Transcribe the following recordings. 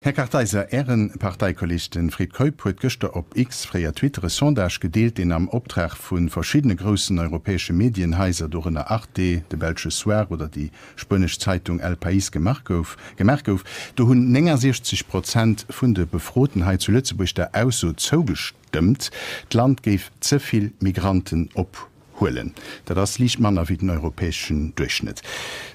Här Kartheiser, Äre Parteikolleg, de Fred Keup, huet gëschter op X, fréier Twitter, e Sondage gedeelt, deen am Optrag vu verschiddene groussen europäesche Medienhaiser, dorënner Arte, de belsche Soir oder déi spuenesch Zeitung El País, gemaach gouf. Gemaach gouf. Do hunn 69 Prozent vun de Befroten hei zu Lëtzebuerg der Ausso zougestëmmt, d'Land géif ze vill Migranten ophuelen. Dat ass liicht manner wéi den europäeschen Duerchschnëtt.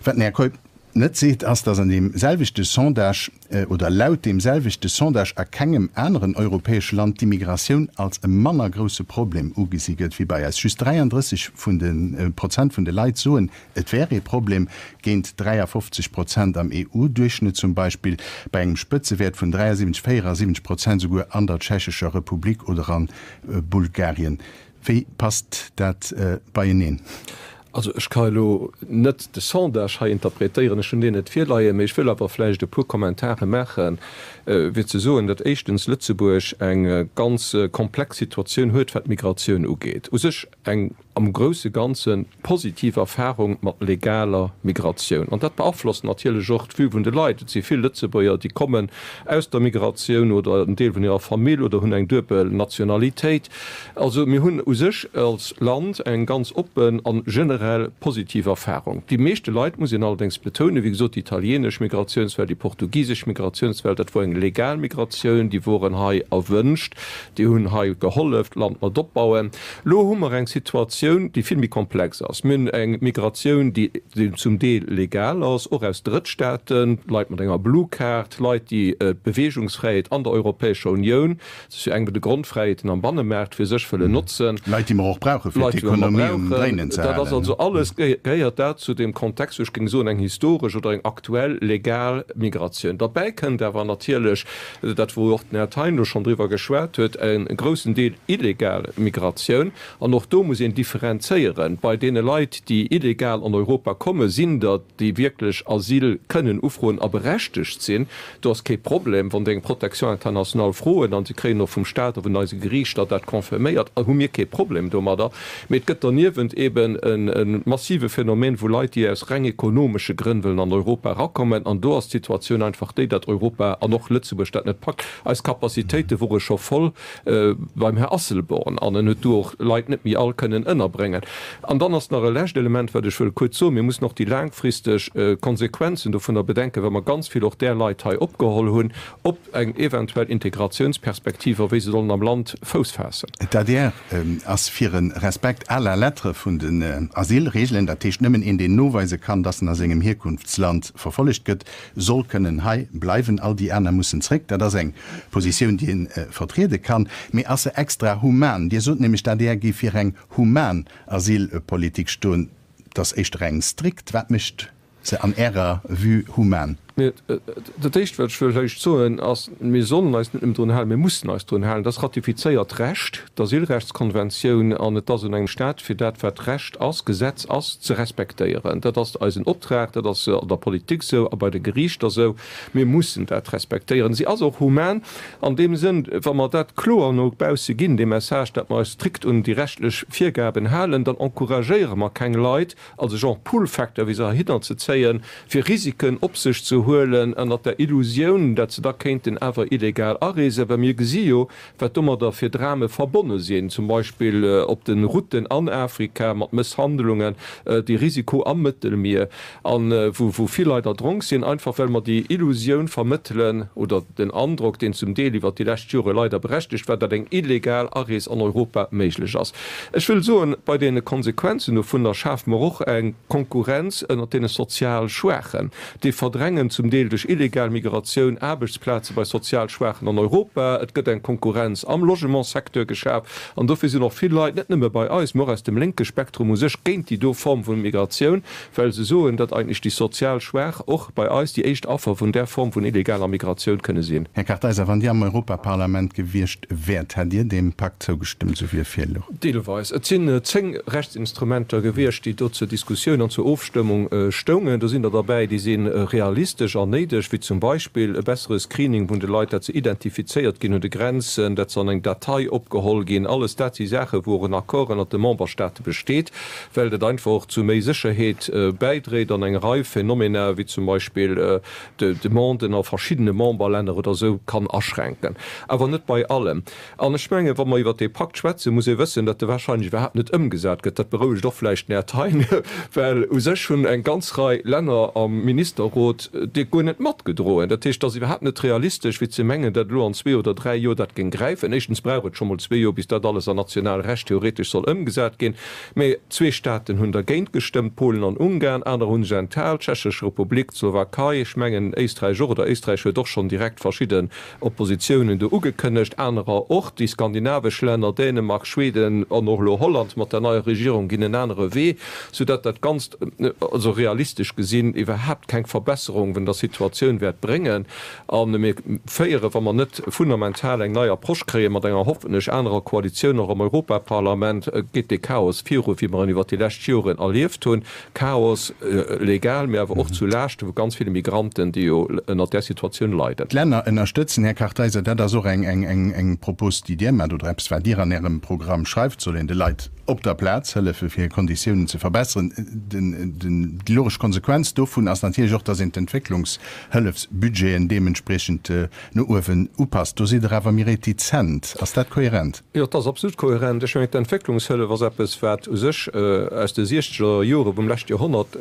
Wat den Här Keup net seet, ass, datt an deem selwechte Sondage, oder laut deem selwechte Sondage a kengem aneren europäesche Land d'Immigratioun als e manner grousse Problem ugesi gëtt wéi bei eis. Just 33 vun de Prozent vun de Leit soen, et wär ee Problem, géint 53 Prozent am EU-Duerchschnëtt zum Beispill, bei engem Spëtzewäert vun 73, 74 Prozent souguer an der Tschechescher Republik oder a Bulgarien. Wéi passt dat beieneen? Also ech ka elo net de Sondage hei interpretéieren, ech hunn deen net virleien, mee ech wëll awer vläicht e puer Kommentare maachen, fir ze soen, datt éischtens Lëtzebuerg eng ganz komplex Situatioun huet, wat d'Migratioun ugeet. U sech eng am grousse Ganze positiv Erfahrung mat legaler Migratioun. An dat beaflosst natierlech och d'Vue vun de Leit. Et si vill Lëtzebuerger, déi kommen aus der Migratioun oder en Deel vun hirer Famill oder hunn eng duebel Nationalitéit. Also mir hunn u sech als Land eng ganz oppen a generell positiv Erfahrung. Déi meeschte Leit, muss een allerdéngs betounen, wéi gesot, déi italienesch Migratiounswell, déi portugisesch Migratiounswell, dat wor eng legal Migratioun, déi woren hei erwünscht, déi hunn hei gehollef, d'Land mat opbauen. Elo hu mer eng Situatioun, déi vill méi komplex ass. Mir hunn eng Migratioun, déi zum Deel legal ass, och aus Drëttstaaten, Leit mat enger Blue Card, Leit, déi d'Beweegungsfräiheet an der Europäescher Unioun, Dat ass jo eng vun de Grondfräiheeten am Bannemaart, fir sech wëllen notzen. Leit, déi mer och brauchen, fir d'Ekonomie um Dréinen ze halen. Dat ass also alles, gehéiert dat zu deem Kontext, wou ech géing soen, eng historesch oder eng aktuell legal Migratioun. Derbäi kënnt awer natierlech, dat wou och den Här Thein elo schonn driwwer geschwat huet, e groussen Deel illegal Migratioun. An och do muss een differenzéieren. Bei deene Leit, déi illegal an Europa kommen, sinn der, déi wierklech Asyl kënnen ufroen a berechtegt sinn. Do ass kee Problem, wann déi eng Protection internationale froen an se kréien och vum Stat a vun eise Geriichter dat confirméiert, hu mir kee Problem domadder. Mee et gëtt derniewent eben e massive Phänomen vu Leit, déi aus reng ekonomesche Grënn wëllen an Europa erakommen. An do ass d'Situatioun einfach déi, datt Europa an och Lëtzebuerg dat net packt. Eis Capacitéite wore scho voll beim Här Asselborn an en huet do och Leit net méi all kënnen ënnerbréngen. An dann ass nach e lescht Element, wat ech wëll kuerz soen, Mir mussen och déi laangfristeg Konsequenzen dovunner bedenken, wa mer ganz vill och där Leit hei opgeholl hunn, op eng eventuell Integratiounsperspektiv a wéi se sollen am Land Fouss faassen. D'adr ass fir e Respekt à la lettre vun den Asylregelen, dat heescht nëmmen een, deen noweise kann, dass en a sengem Hierkunftsland verfollegt gëtt, soll kënnen hei bleiwen, all déi aner mussen zréck. Dat ass eng Positioun, déi ee vertriede kann. Mee ass se extra human? Dir sot nämlech, d'ADR géif fir eng human Asylpolitik stoen. Dat ass éischter eng strikt. Wat mécht se an Ärer Vue human? Dat Éischt, wat ech wëll héich soen, ass, Mir sollen eis net nëmmen drun halen, mir mussen eis drun halen. Dat ass ratifizéiert Recht, d'Asylrechtskonventioun, an et ass un engem Stat, fir dat, wat Recht ass, Gesetz ass, ze respektéieren. Dat ass eisen Optrag, dat ass an der Politik esou a bei de Geriichter esou. Mir mussen dat respektéieren. Si ass och human an deem Sënn, wa mer dat kloer no bausse ginn, dee Message, datt mer eis strikt un déi rechtlech Virgaben halen, dann encouragéiere mer keng Leit, als e Genre Pull-Factor wéi se heihinner ze zéien, fir Risiken op sech ze huelen, ënnert der Illusioun, datt se da kéinten awer illegal areesen, well mir gesi jo, wat domadder fir Drame verbonne sinn, zum Beispill op de Routen an Afrika mat Mësshandlungen, de Risiko am Mëttelmier, a wou vill Leit erdronk sinn, einfach well mer déi Illusioun vermëttelen oder den Androck, deen zum Deel iwwert déi lescht Jore leider berechtegt war, datt eng illegal Arees an Europa méiglech ass. Ech wëll soen, bei deene Konsequenzen dovunner schafe mer och eng Konkurrenz ënnert deene sozial Schwaachen. Déi verdrängen zum Deel duerch illegal Migratioun Aarbechtsplaze bei sozial Schwaachen an Europa. Et gëtt eng Konkurrenz am Logementssecteur geschaf. An dofir sinn och vill Leit, net nëmme bei eis, mä och aus dem lénke Spektrum u sech, géint déi do Form vu Migratioun, well se soen, datt eigentlech déi sozial Schwaach och bei eis déi éischt Affer vun där Form vun illegaler Migratioun kënne sinn. Här Kartheiser, wann Dir am Europaparlament gewiescht wäert, hätt Dir deem Pakt zougestëmmt, esou wéi e virlouch? Deelweis. Et sinn 10 Rechtsinstrumenter gewiescht, déi do zur Diskussioun an zur Ofstëmmung stoungen. Do sinn der derbäi, déi si realistesch. wichteg an néideg, wéi zum Beispill e bessere Screening vun de Leit, dat se identifizéiert ginn un de Grenzen, dat se an eng Datei opgeholl ginn. Alles dat si Saachen, wou och en Accord ënnert de Memberstaate besteet, well dat einfach och zu méi Sécherheet bäidréit an eng Rei Phänomener, wéi zum Beispill Demanden a verschiddene Memberlänner oder esou, kann aschränken. Awer net bei allem. An ech mengen, wa mer iwwert dee Pakt schwätzen, muss ee wëssen, datt e wahrscheinlech iwwerhaapt net ëmgesat gëtt. Dat berouegt och vläicht den Här Thein, well u sech hunn eng ganz Rei Länner am Ministerrot dee guer net matgedroen. Dat heescht, et ass iwwerhaapt net realistesch, fir ze mengen, datt elo an zwee oder dräi Joer dat géing gräifen. Éischtens brauch et scho mol zwee Joer, bis dat alles an national Recht theoretesch soll ëmgesat ginn. Mä zwee Staaten hunn dergéint gestëmmt, Polen an Ungarn. Anerer hu sech enthal, d'Tschechesch Republik, d'Slowakei, ech mengen Éisträich och, oder Éisträich huet och schonn direkt verschidde Oppositiounen do ugekënnegt, anerer och, déi skandinavesch Länner, Dänemark, Schweden an och elo Holland mat der neier Regierung ginn en anere Wee, soudatt dat Ganzt, also realistesch gesinn, iwwerhaapt keng Verbesserung vun der Situatioun wäert bréngen. A mir féieren, wa mer net fundamental eng nei Approche kréien, mat enger hoffentlech anerer Koalitioun och am Europaparlament, geet dee Chaos viru wéi mer en iwwert déi lescht Joren erlieft hunn. Chaos, legal, mee awer och zu Laaschte vu ganz ville Migranten, déi jo ënnert där Situatioun leiden. D'Länner ënnerstëtzen, Här Kartheiser, dat ass och eng Propos, déi Dir maacht, oder eppes, wat Dir an Ärem Programm schreift, soll een de Leit op der Plaz hëllefen, fir hir Konditiounen ze verbesseren. Déi logesch Konsequenz dovun ass natierlech och, dass een d'Entwécklungshëllefsbudgeten deementspriechend no uewen upasst. Do sidd Der awer méi retizent. Ass dat kohärent? Jo, et ass absolut kohärent. Ech mengen, d'Entwécklungshëllef ass eppes, wat u sech aus de siechzeger Jore vum leschte Joerhonnert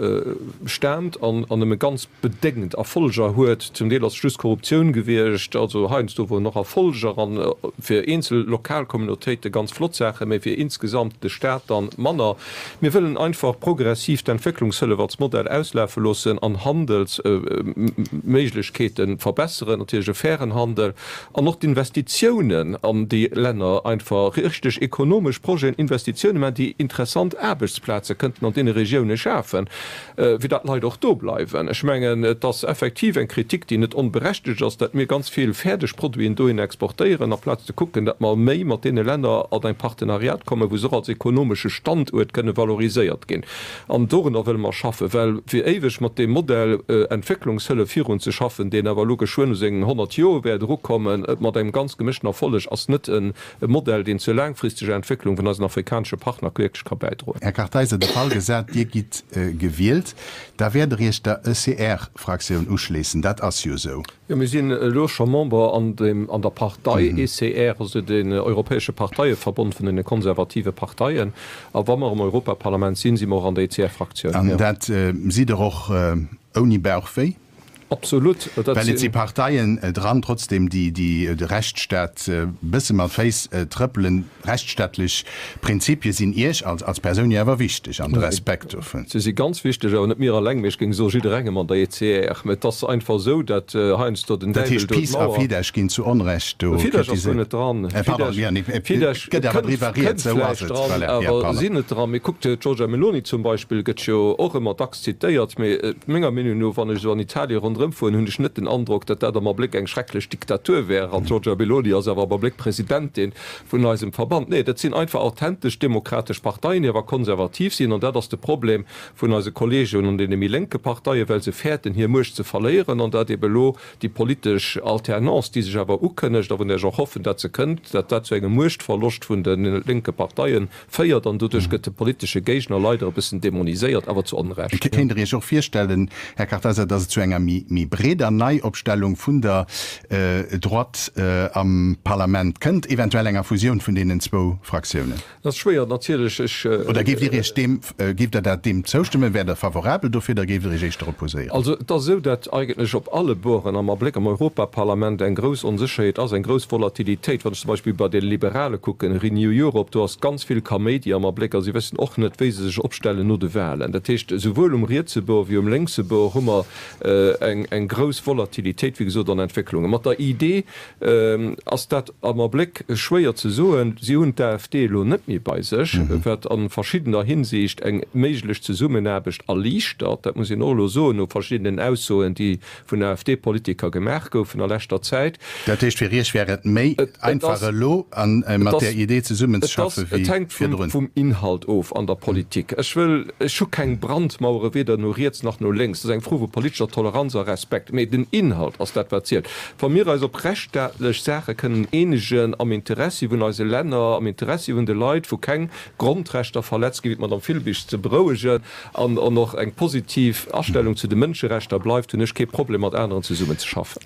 staamt an nëmme ganz bedéngt Erfolger huet. Zum Deel ass et just Korruptioun gewiescht, also heiansdo woren och Erfolger an fir eenzel lokal Communautéite ganz flott Saachen, mä fir insgesamt de Staat dann manner. Mir wëllen einfach progressiv d'Entwécklungshëllef als Modell auslafe loossen an Handelsméiglechkeete verbesseren, natierlech e fairen Handel, an och d'Investitiounen an déi Länner, einfach richteg ekonomesch Projeten, Investitiounen maachen, déi interessant Aarbechtsplaze kënnten an deene Regioune schafen, fir datt d'Leit och do bleiwen. Ech mengen, et ass effektiv eng Kritik, déi net onberechtegt ass, datt mir ganz vill fäerdeg Produiten dohin exportéieren, amplaz ze kucken, datt mer méi mat deene Länner an eng Partenariat kommen, wou se och als ekonomesche Standuert kënne valoriséiert ginn. An dorunner wëlle mer schaffen, well fir éiweg mat deem Modell Entwécklungshëllef virunzeschaffen, deen awer elo geschwënn u seng 100 Joer wäert erukommen, mat engem ganz gemëschten Erfolleg, ass net e Modell, deen zur laangfristeger Entwécklung vun eisen afrikanesche Partner wierklech ka bäidroen. Här Kartheiser, de Fall gesat, Dir gitt gewielt, da wäert Der Iech der ECR-Fraktioun uschléissen, dat ass jo esou. Jo, mir sinn elo scho Member an dem, an der Partei ECR, also den europäesche Parteieverbond vun den konservative Parteien. A wa mer am Europaparlament sinn, si mer och an der ECR-Fraktioun. An dat sidd Der och ouni Bauchwéi? Absolut. Well et si Parteien dran trotzdem, déi de Rechtsstaat e bësse mat Féiss trëppelen. Rechtsstaatlech Prinzipie sinn Iech als Persoun jo awer wichteg an de Respekt dovun. Se si ganz wichteg, awer net mir alleng, mee ech géing soe jidderengem an der ECR. Mä et ass einfach esou, datt heiansdo den Dat Däiwel heescht, do PiS a d'Mauer. Fidesz ginn zu Onrecht do Fidesz ass guer kritiséiert. net dran. Pardon, jo, nee, et Fidesz gëtt awer kënnt, driwwer kënnt rieds, esou ass vläicht et, dran, voilà, jo, awer pardon. sinn net dran. Mee kuckt, d'Giorgia Meloni zum Beispill gëtt jo och ëmmer dacks zitéiert, mee menger Meenung no, wann ech esou an Italien ronderëm fueren, hunn ech net den Androck, datt dat am Abléck eng schrecklech Diktatur wär. An d'Giorgia Meloni ass awer am Abléck Presidentin vun eisem Verband. Nee, dat sinn einfach authentesch demokratesch Parteien, déi awer konservativ sinn. An dat ass de Problem vun eise Kolleegen an deene méi lénke Parteien, well se fäerten, hir Muecht ze verléieren an dat ebe elo déi politesch Alternance, déi sech awer ukënnegt a vun där ech och hoffen, dat se kënnt, dat dat zu engem Muechtverloscht vun de lénke Parteie féiert. An doduerch gëtt de politesche Géigner leider e bëssen demoniséiert, awer zu Onrecht. Kéint Der Iech och virstellen, Här Kartheiser, datt et zu enger méi breeder Neiopstellung vun der Droite am Parlament kënnt, eventuell enger Fusioun vun deenen zwou Fraktiounen? Dat ass schwéier natierlech. Ech. Oder géift Dir Iech deem, géift Der dat deem zoustëmmen? Wäert Der favorabel dofir oder géift Der Iech éischter opposéieren? Also et ass esou, datt eigentlech op alle Borden am Abléck am Europaparlament eng grouss Onsécherheet ass, eng grouss Volatilitéit. Wann ech zum Beispill bei de Liberale kucken, Renew Europe, do ass ganz vill Kaméidi am Abléck a si wëssen och net, wéi se sech opstellen no de Wahlen. Dat heescht, esouwuel um rietse Bord wéi um lénkse Bord hu mer eng grouss Volatilitéit, wéi gesot, an Entwécklungen. Mat der Idee ass dat am Abléck schwéier ze soen. Si hunn d'AfD elo net méi bei sech, wat a verschiddener Hinsicht eng méiglech Zesummenaarbecht erliichtert. Dat muss een och elo soen, no verschiddenen Aussoen, déi vun AfD-Politiker gemaach goufen a leschter Zäit. Dat heescht, fir Iech wär et méi einfach elo mat där Idee zesummenzeschaffen, wéi Et hänkt vum Inhalt of an der Politik. Ech wëll, ech hu keng Brandmauere weder no riets nach no lénks. Dat ass eng Fro vu politescher Toleranz a. aller Respekt. Mee den Inhalt ass dat, wat zielt. Wa mir eis op rechtsstaatlech Saache kënnen eenegen am Interessi vun eise Länner, am Interessi vun de Leit, wou keng Grondrechter verletzt ginn, wéi d'Madame Filbig ze berouegen, an och eng positiv Astellung zu de Mënscherechter bleift, hunn ech kee Problem, mat aneren zesummenzeschaffen.